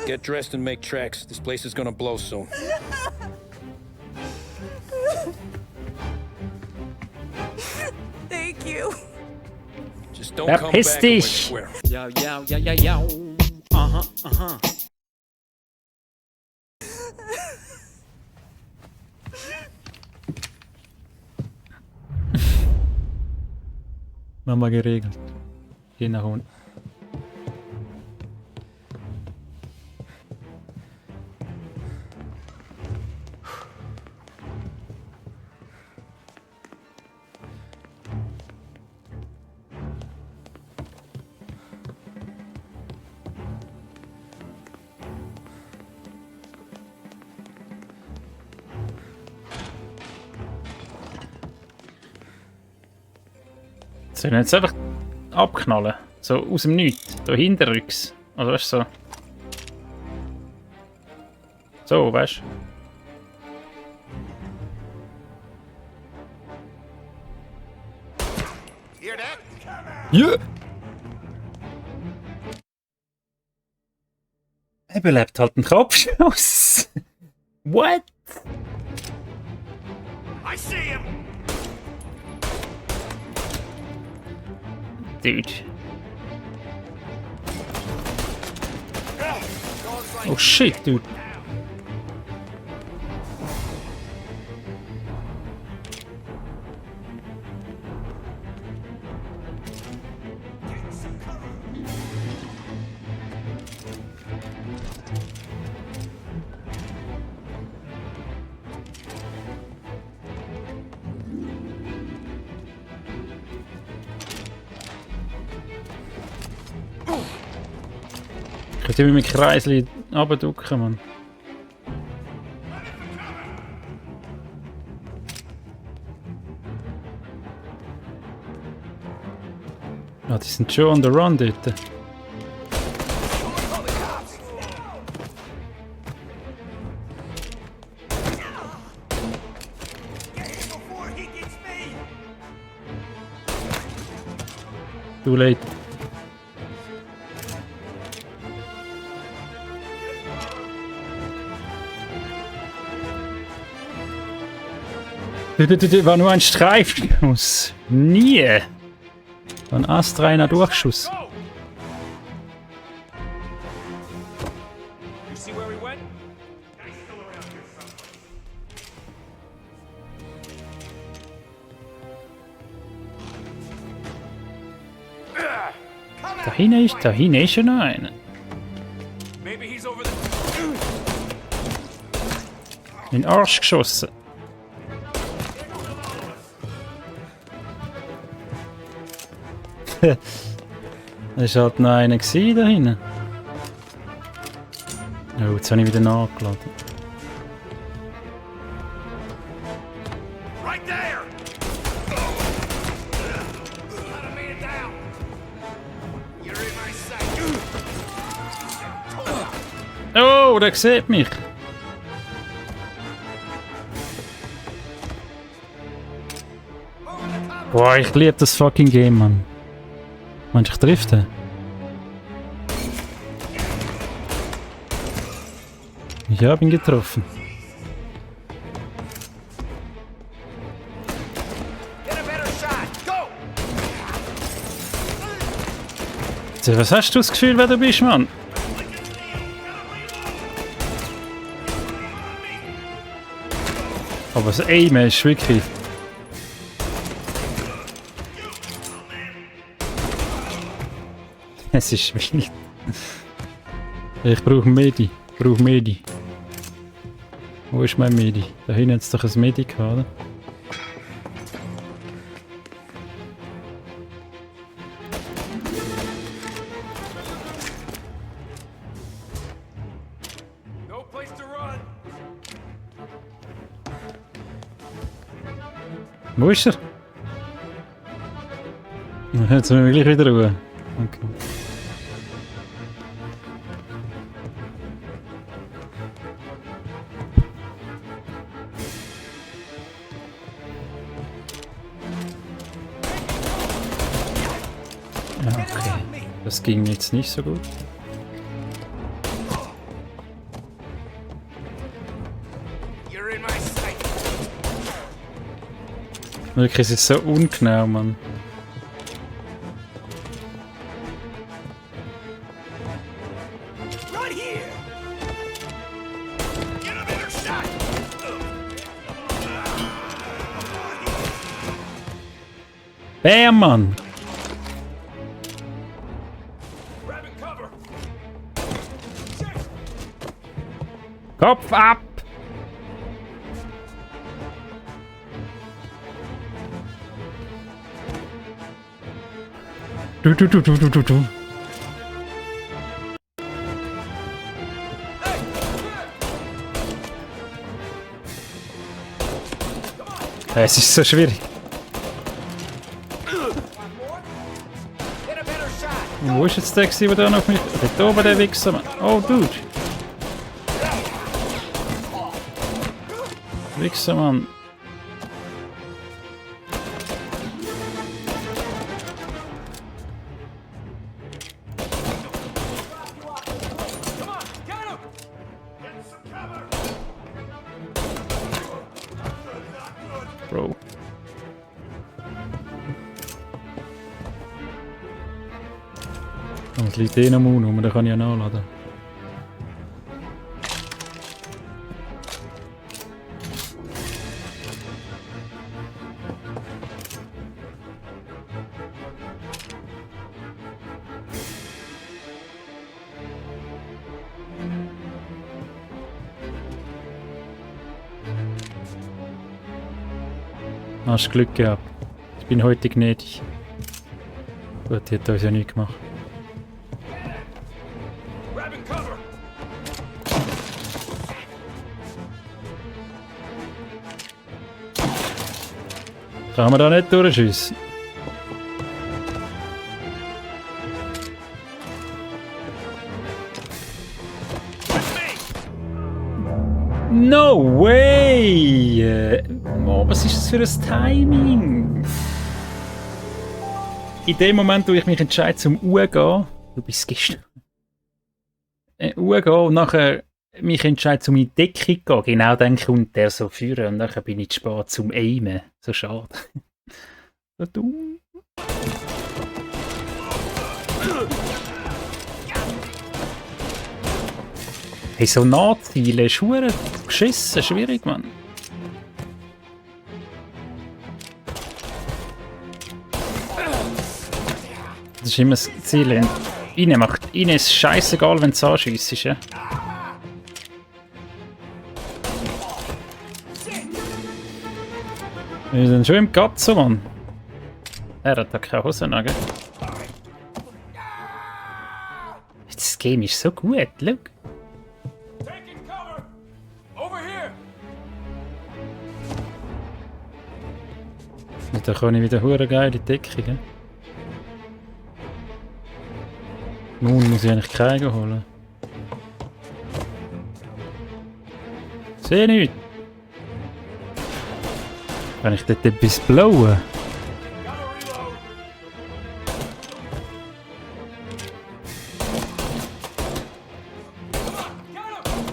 Get dressed and make tracks. This place is gonna blow soon. Thank you. Just don't come back Verpiss unless you dich! swear. Ja, ja, ja, ja, ja. Aha, aha. Mama geregelt. Geh nach unten. Sollen wir jetzt einfach abknallen? So aus dem Nichts. Da hinterrücks. Also weißt du so. So, weißt du? Ja! Er belebt halt einen Kopfschuss. What? I see him! Dude. Oh shit, dude. Ich will mit Kreisli runterducken, Mann. Ah, die sind schon on the run dort. Too late. War nur ein Streifschuss. Nie. War ein astreiner Durchschuss. You see where we went? Da hinten ist schon noch einer. Maybe he's over there. In den Arsch geschossen. Da war halt noch einer da hinten. Oh, jetzt habe ich wieder nachgeladen. Right there! I made it down. You're in my sight. Oh, der sieht mich. Boah, ich liebe das fucking Game, Mann. Meinst du, ich treffe den? Ich habe ihn getroffen. Get a better shot. Go! So, was hast du das Gefühl, wer du bist, Mann? Aber das Aimen ist wirklich... Es ist wild. Ich brauche Medi. Wo ist mein Medi? Da hinten hat es doch ein Medi gehabt, oder? No place to run. Wo ist er? Jetzt müssen wir gleich wieder ruhen. Okay. Ja, okay. Das ging jetzt nicht so gut. You're in my sight. Wirklich, es ist so ungenau, Mann. Right here. Get a better shot. Bam, Mann! Grabbing cover. Kopf ab! Du. Es ist so schwierig. Get a better shot. Wo ist jetzt der, der da noch auf mich... Dort oben, der Wichser, Mann. Oh, Dude. Wichser, Mann. Come on, get him. Get some cover. Bro. Es liegt eh noch am Unum, den kann ich ja nachladen. Hast Glück gehabt. Ich bin heute gnädig. Gut, die hat uns ja nichts gemacht. Grabbing cover. Kann man da nicht durchschiessen? No way! Oh, was ist das für ein Timing? In dem Moment, wo ich mich entscheide zum gehen, du bist gestern. Gehen und nachher mich entscheide zum in die Deckung gehen, genau dann kommt der so führen und nachher bin ich zu spät zum Aimen. So schade. So dumm. Hey, so Nahziele ist verdammt beschissen, schwierig, Mann. Das ist immer das Ziel. Ihnen ist es scheißegal, wenn du anschießt, ja? Wir sind schon im Katze, Mann. Er hat da keine Hosen an, gell? Das Game ist so gut, look. Taking cover. Over here. Und da kann ich wieder hure geile Deckung, gell? Nun muss ich eigentlich keinen holen. Sehe nichts. Kann ich dort etwas blauen? Gotta reload.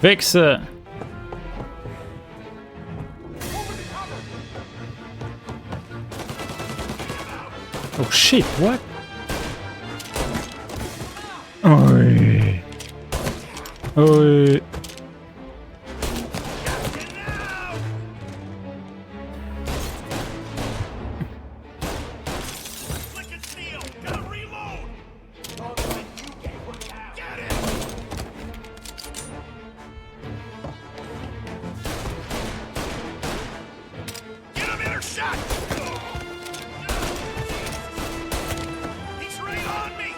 Get him. Wichsen! Oh shit, what? Oi. Oi. Flick and steal. Gotta reload. Get it. Get a better shot. He's right on me.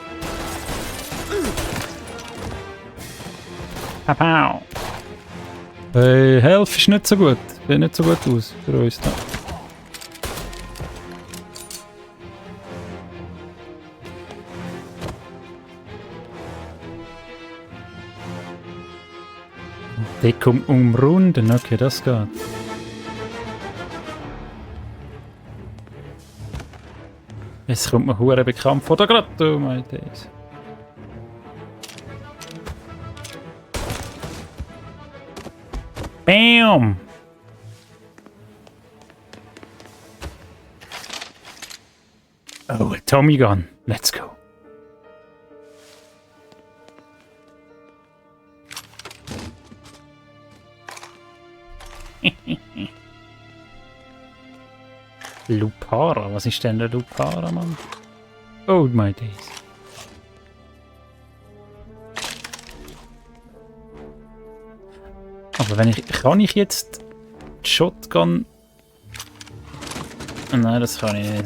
Pow. Hey, Health ist nicht so gut. Sieht nicht so gut aus für uns da. Deckung umrunden, okay, das geht. Es kommt mir hure bekannt vor. Da gerade, du my days. Bam! Oh, a Tommy gun. Let's go. Lupara, was ist denn der Lupara, Mann? Oh my days. Aber wenn ich... Kann ich jetzt die Shotgun... Nein, das kann ich nicht.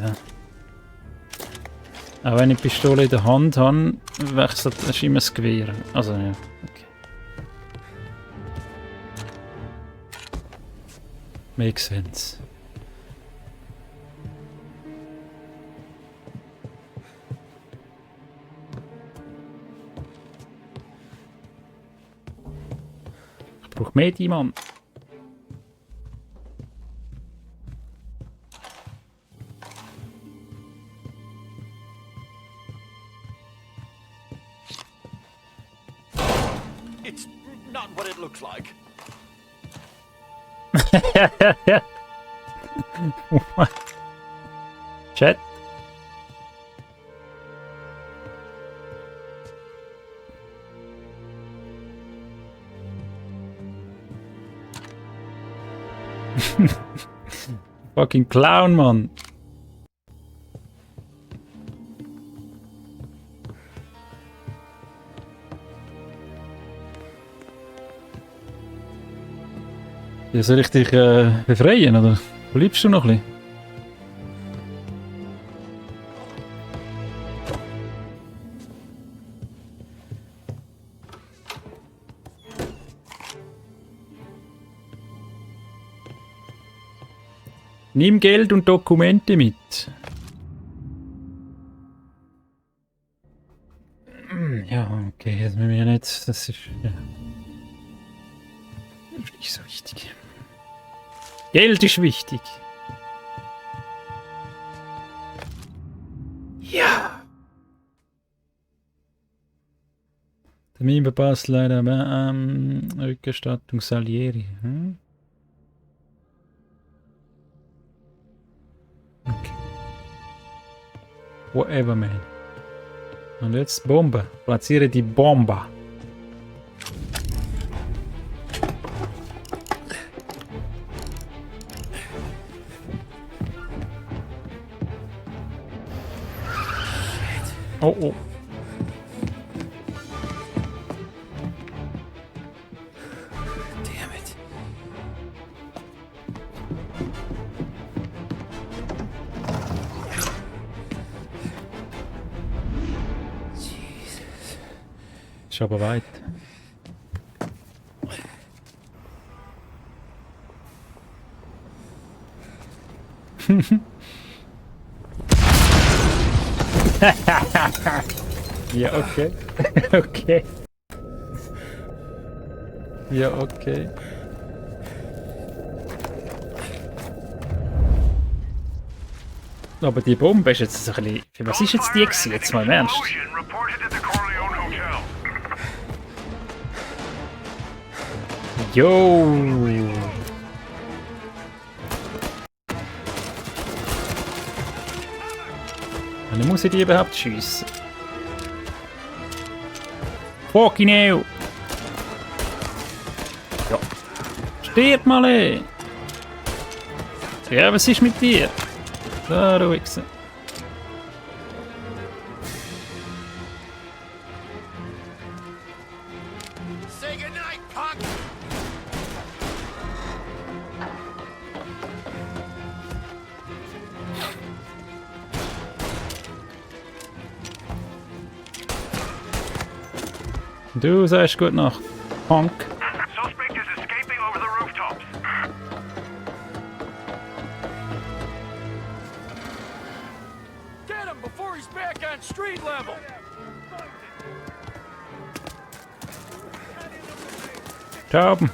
Auch wenn ich die Pistole in der Hand habe, wechselt das immer das Gewehr. Also ja, okay. Makes sense. Ich brauche Medi, Mann. It's not what it looks like. What? Chat? Fucking clown, Mann. Ja, soll ich dich befreien, oder? Bleibst du noch ein bisschen? Nimm Geld und Dokumente mit. Ja, okay, das müssen wir ja nicht. Das ist. Ja. Das ist nicht so wichtig. Geld ist wichtig. Ja. Der Meme passt leider, aber Rückerstattung Salieri. Hm? Okay. Whatever, man. Und jetzt Bombe. Platziere die Bombe. Oh oh. Damn it. Ist aber weit. Ja, okay. Okay. Ja, okay. Aber die Bombe ist jetzt so ein bisschen... Für was ist jetzt die gewesen? Jetzt mal im Ernst. Explosion reported at the Corleone Hotel. Jo. Wann muss ich die überhaupt schiessen? Fucking hell! Ja. Stirb mal, ey! Ja, was ist mit dir? Da, du Wichser. Say goodnight, punk! Du sagst gut Nacht, Punk. Suspect is escaping over the rooftops. Get him before he's back on street level! Tauben.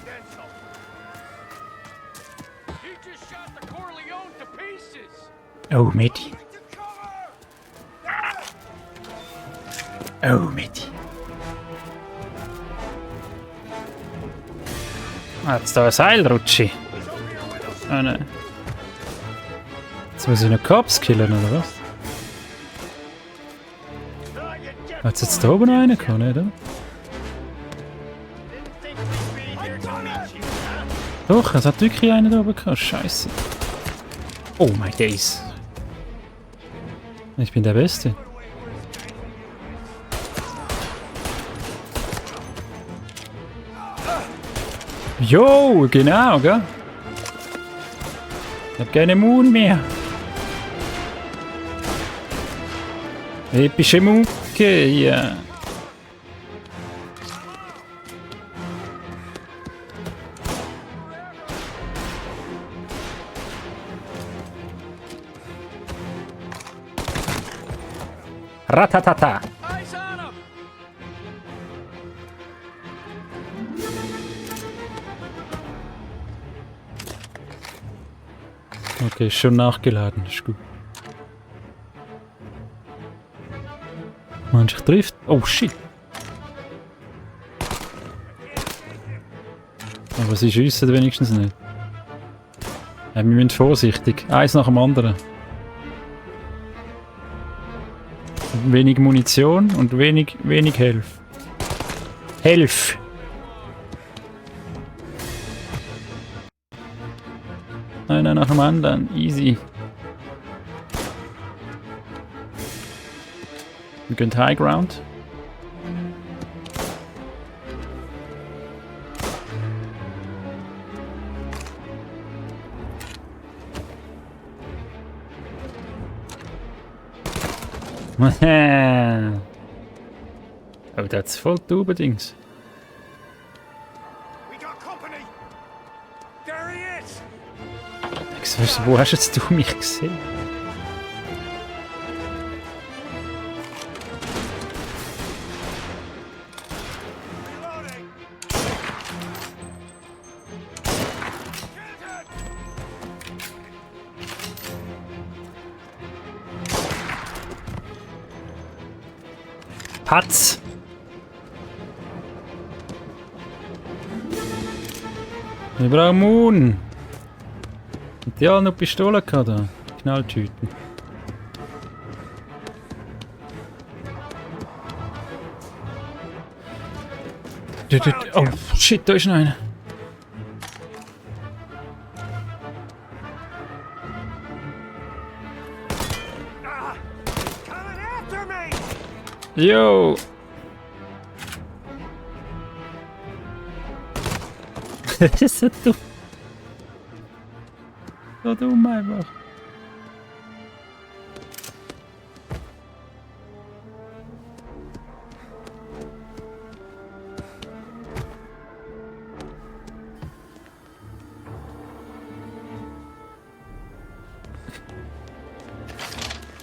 He just shot the Corleone to pieces! Oh, Medi. Oh, Medi. Hat's da ein Seilrutschi? Ah, nein. Jetzt muss ich noch Cops killen, oder was? Hat's jetzt da oben noch einen gehabt, oder? Doch, es hat wirklich einen da oben gehabt. Scheiße. Oh my days. Ich bin der Beste. Jo, genau, gell? Ich hab keine Moon mehr. Epische Mucke, ja. Ratatata. Eyes on him! Okay, ist schon nachgeladen, ist gut. Manch trifft. Oh shit. Aber sie schiessen wenigstens nicht. Ja, wir müssen vorsichtig. Eins nach dem anderen. Wenig Munition und wenig Helf. Helf! Einer nach dem anderen. Easy. Wir gehen High Ground. Oh, das ist voll Tubendings. We got company! There he is! Wo hast jetzt du mich gesehen? Reloading! Patz! Wir brauchen Moon! Und die haben noch Pistolen gehabt da. Knalltüten. Oh shit, da ist noch einer. Coming after me! Yo! Das ist so dumm. So dumm einfach.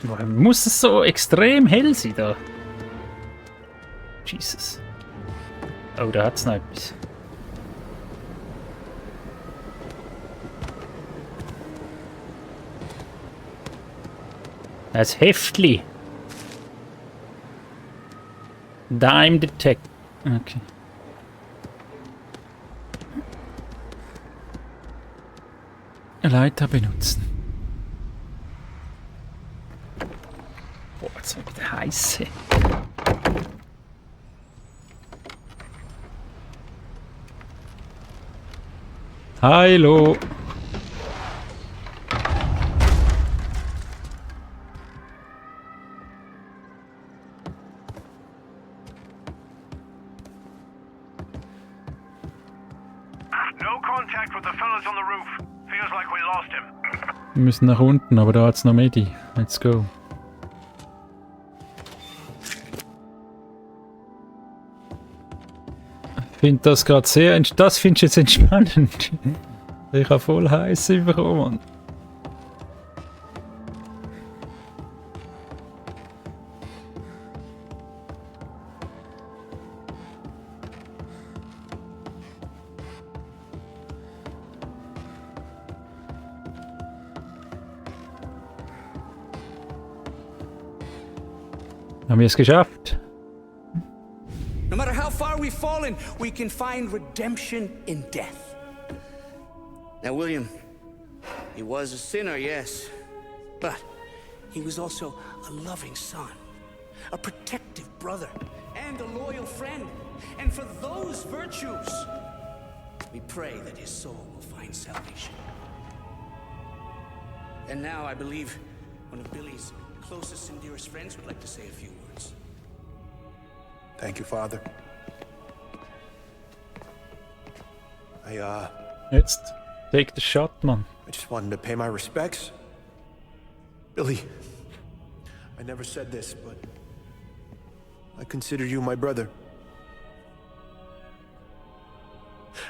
Warum muss es so extrem hell sein da? Jesus. Oh, da hat's noch etwas. Das Heftli. Dime Detect. Okay. Leiter benutzen. Boah, jetzt wird wieder heiß. Hallo. No contact with the fellas on the roof. Feels like we lost him. Wir müssen nach unten, aber da hat's noch Medi. Let's go. Ich finde das gerade sehr... Das findest du jetzt entspannend. Ich habe voll heiß bekommen, Mann. Haben wir es geschafft? far we've fallen, we can find redemption in death. Now, William, he was a sinner, yes, but he was also a loving son, a protective brother, and a loyal friend. And for those virtues, we pray that his soul will find salvation. And now I believe one of Billy's closest and dearest friends would like to say a few words. Thank you, Father. Jetzt, take the shot, Mann. I just wanted to pay my respects. Billy, I never said this, but I consider you my brother.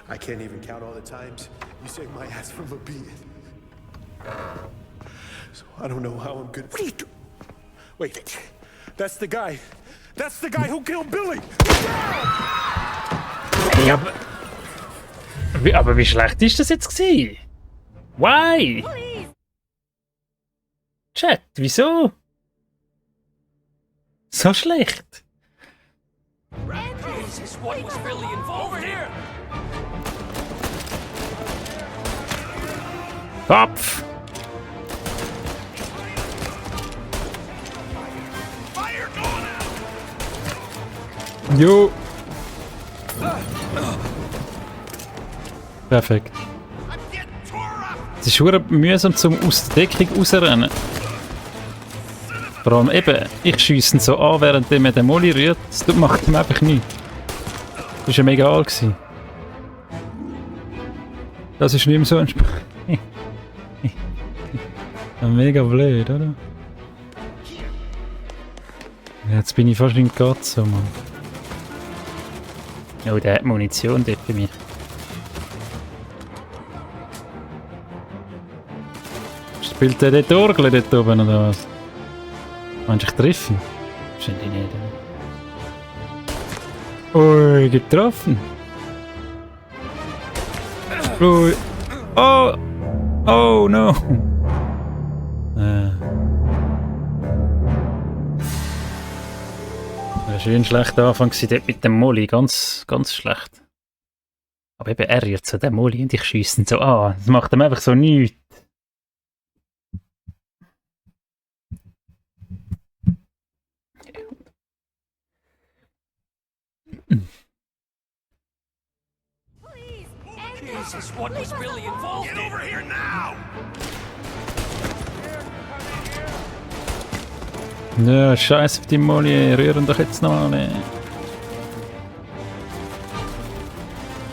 I can't even count all the times you saved my ass from a beating. So I don't know how I'm good. What are you doing? Wait, that's the guy. That's the guy who killed Billy. Ja, aber wie schlecht ist das jetzt gewesen? Why? Chat, wieso? So schlecht. Jesus, what was really involved here? Kopf! Fire going out! Jo! Perfekt. I'm getting tore up! Es ist verdammt mühsam zum aus der Deckung rausrennen. Vor allem eben, ich schiesse ihn so an, während er mir den Molly rührt. Das macht ihm einfach nichts. Das war ihm egal gewesen. Das ist nicht mehr so entspannt. Mega blöd, oder? Jetzt bin ich fast in Katze, Mann. Oh, der hat Munition dort bei mir. Spielt der dort Orgel dort oben oder was? Meinst du, ich treffe? Wahrscheinlich nicht. Ui, getroffen. Ui. Oh! Oh no! Das war schön schlechter Anfang dort mit dem Molly, ganz, ganz schlecht. Aber eben er rührt so den Molly und ich schiesse ihn so an. Das macht ihm einfach so nichts. Jesus, what was really involved? Get over here now! Ja, scheiß auf die Molly, rühren doch jetzt noch alle.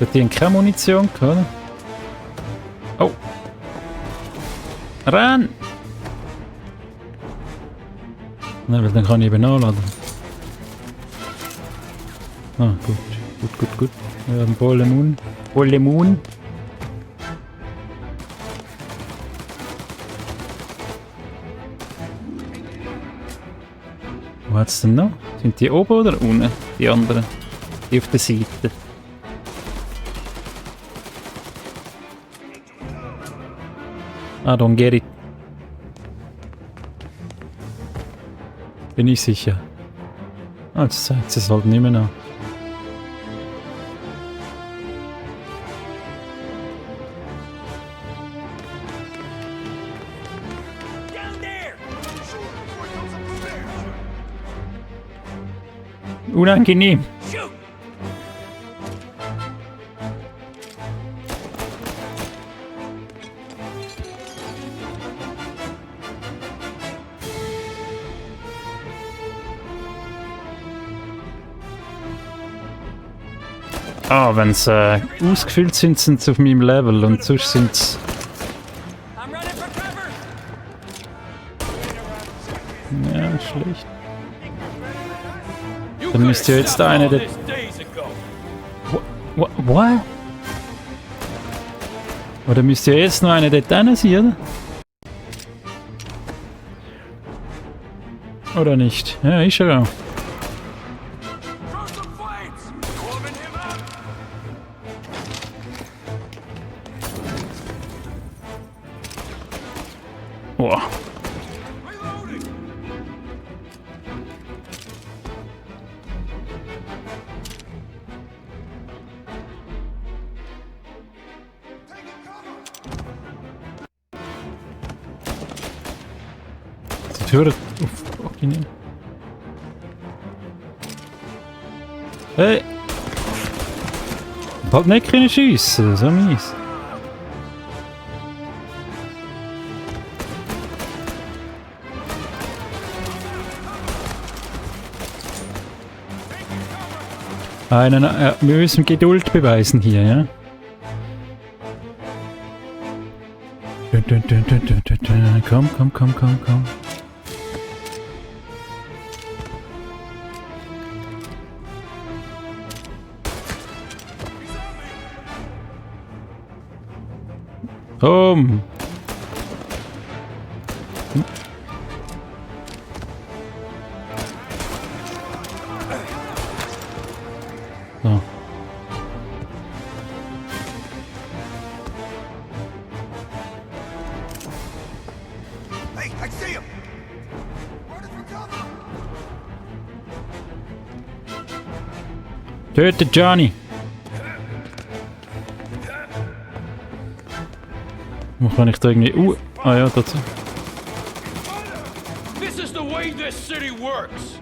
Hat die keine Munition gehabt, oder? Oh! Renn! Nein, weil dann kann ich eben nachladen. Ah, gut. Gut, gut, gut. Wir haben Bolemun. Bolemun. Wo hat's denn noch? Sind die oben oder unten? Die anderen? Die auf der Seite. I don't get it. Bin ich sicher. Ah, jetzt zeigt es halt nicht mehr an. Down there! Unangenehm. Shoot! Ah, wenn sie ausgefüllt sind, sind sie auf meinem Level und sonst sind sie... I'm running for cover! Ja, schlecht. Dann müsste ja jetzt einer der... What? Oder müsste ja jetzt noch einer dort sein, oder? Oder nicht? Ja, ist er auch. Throw some flames! Warming him up! Boah. Reloading! Tür. Fucking hell. Hey! Halt nicht können schiessen, so mies. Wir müssen Geduld beweisen hier, ja? Komm. Komm! So. Hey, I see him! Where did you come from? Tötet Johnny! Wo kann ich da irgendwie... ah ja, dazu. This is the way this city works!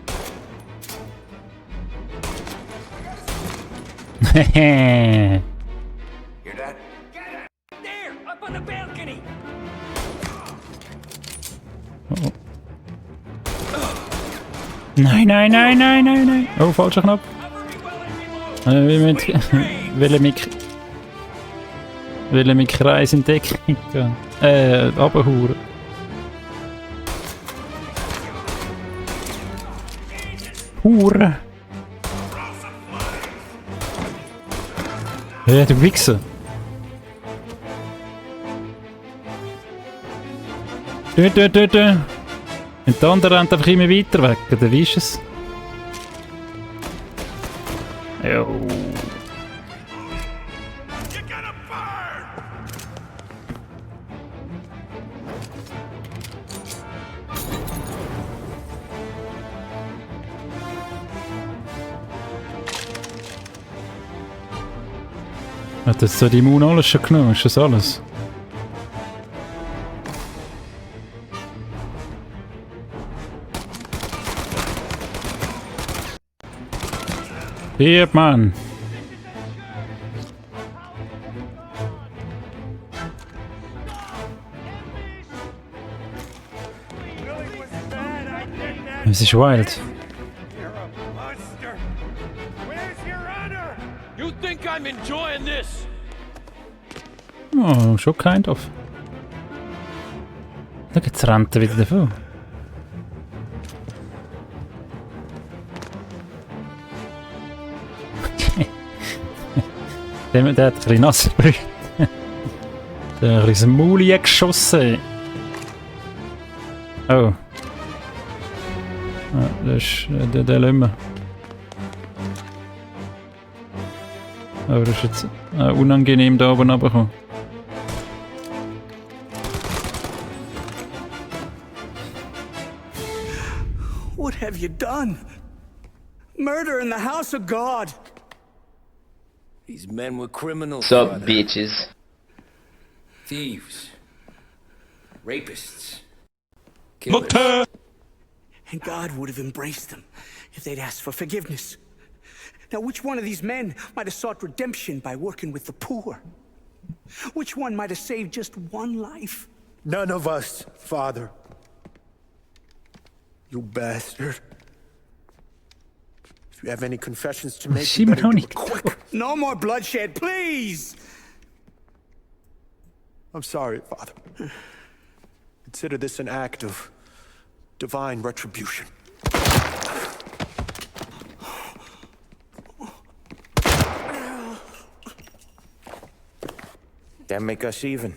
Hehe. Hear that? There! Up on the balcony! Nein. Oh, falscher Knopf. Will mit Kreis in Deckung gehen. Runterhauen. Hure. Du Wichser. Dort. Und der andere rennt einfach immer weiter weg, oder wie ist es? Jo. Hat jetzt so die Immun alles schon genommen? Ist das alles? Hier, Mann! Es ist wild. You're a monster! Where's your honor? You think I'm enjoying this? Oh, schon kind of. Da geht's rennt er wieder davon. Der hat ein bisschen nasse Brüche. Der hat ein bisschen Mauli geschossen. Oh. Ja, das ist der lassen wir. Aber das ist jetzt unangenehm da oben runtergekommen. What have you done? Murder in the house of God! These men were criminals. Sup, brother. bitches? Thieves. Rapists. Killers. And God would have embraced them if they'd asked for forgiveness. Now, which one of these men might have sought redemption by working with the poor? Which one might have saved just one life? None of us, Father. You bastard. If you have any confessions to make, you better do it quick. No more bloodshed, please! I'm sorry, Father. Consider this an act of divine retribution. That make us even.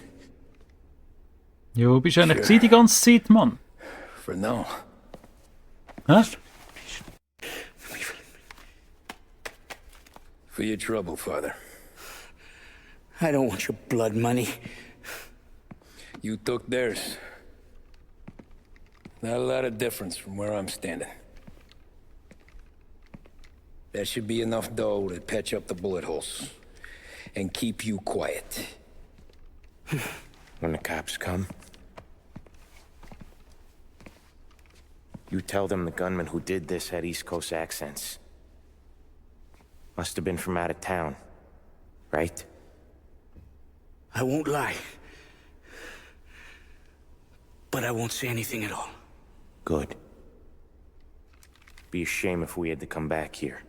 Jo, wo bist du eigentlich die ganze Zeit, Mann? For now. Hä? For your trouble, Father. I don't want your blood money. You took theirs. Not a lot of difference from where I'm standing. That should be enough dough to patch up the bullet holes. And keep you quiet. When the cops come, You tell them the gunman who did this had East Coast accents. Must have been from out of town, right? I won't lie. But I won't say anything at all. Good. Be a shame if we had to come back here.